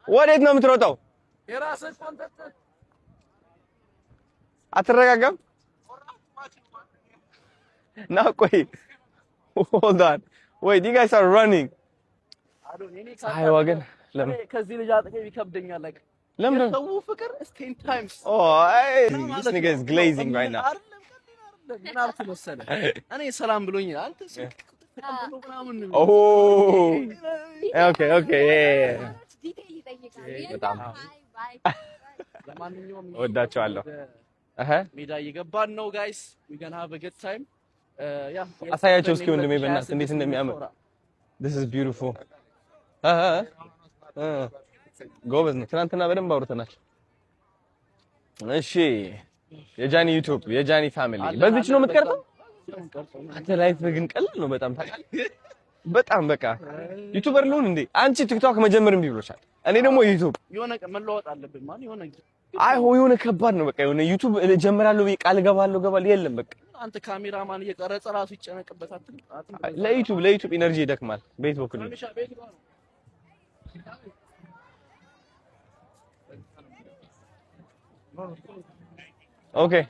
ወዴት ነው የምትሮጠው? አትረጋጋም? ና ቆይ፣ hold on, wait, you guys are running። ፀሐይዋ ግን ለምን ከዚህ ልጅ አጠገብ ይከብደኛል። Like ለምን የሰው ፍቅር is 10 times። Oh, hey, this nigga is glazing right now። አይደለም፣ አይደለም። ምን አልኩህ መሰለህ? እኔ ሰላም ብሎኝ አንተ ስልክ ተቀብሎ ምናምን ነው። Oh, okay። በጣም ለማንኛውም እወዳቸዋለሁ። እህ ሜዳ እየገባን ነው guys፣ we gonna have a good time, yeah። አሳያቸው እስኪ ወንድሜ፣ በእናትህ እንዴት እንደሚያምር። This is beautiful። ጎበዝ ነው። ትናንትና በደንብ አውርተናል። እሺ፣ የጃኒ YouTube፣ የጃኒ family፣ በዚች ነው የምትቀርጸው? አንተ life ግን ቀላል ነው በጣም፣ ታውቃለህ። በጣም በቃ YouTuber ልሁን እንዴ? አንቺ TikTok መጀመር እምቢ ብሎሻል። እኔ ደግሞ YouTube። የሆነ መለወጥ አለብን ማለት የሆነ አይ፣ የሆነ ከባድ ነው። በቃ የሆነ YouTube እጀምራለሁ ብዬ ቃል እገባለሁ እገባለሁ የለም በቃ። አንተ ካሜራማን እየቀረጸ ራሱ ይጨነቅበታል። ለ YouTube energy ይደክማል። ቤት በኩል ነው። Okay.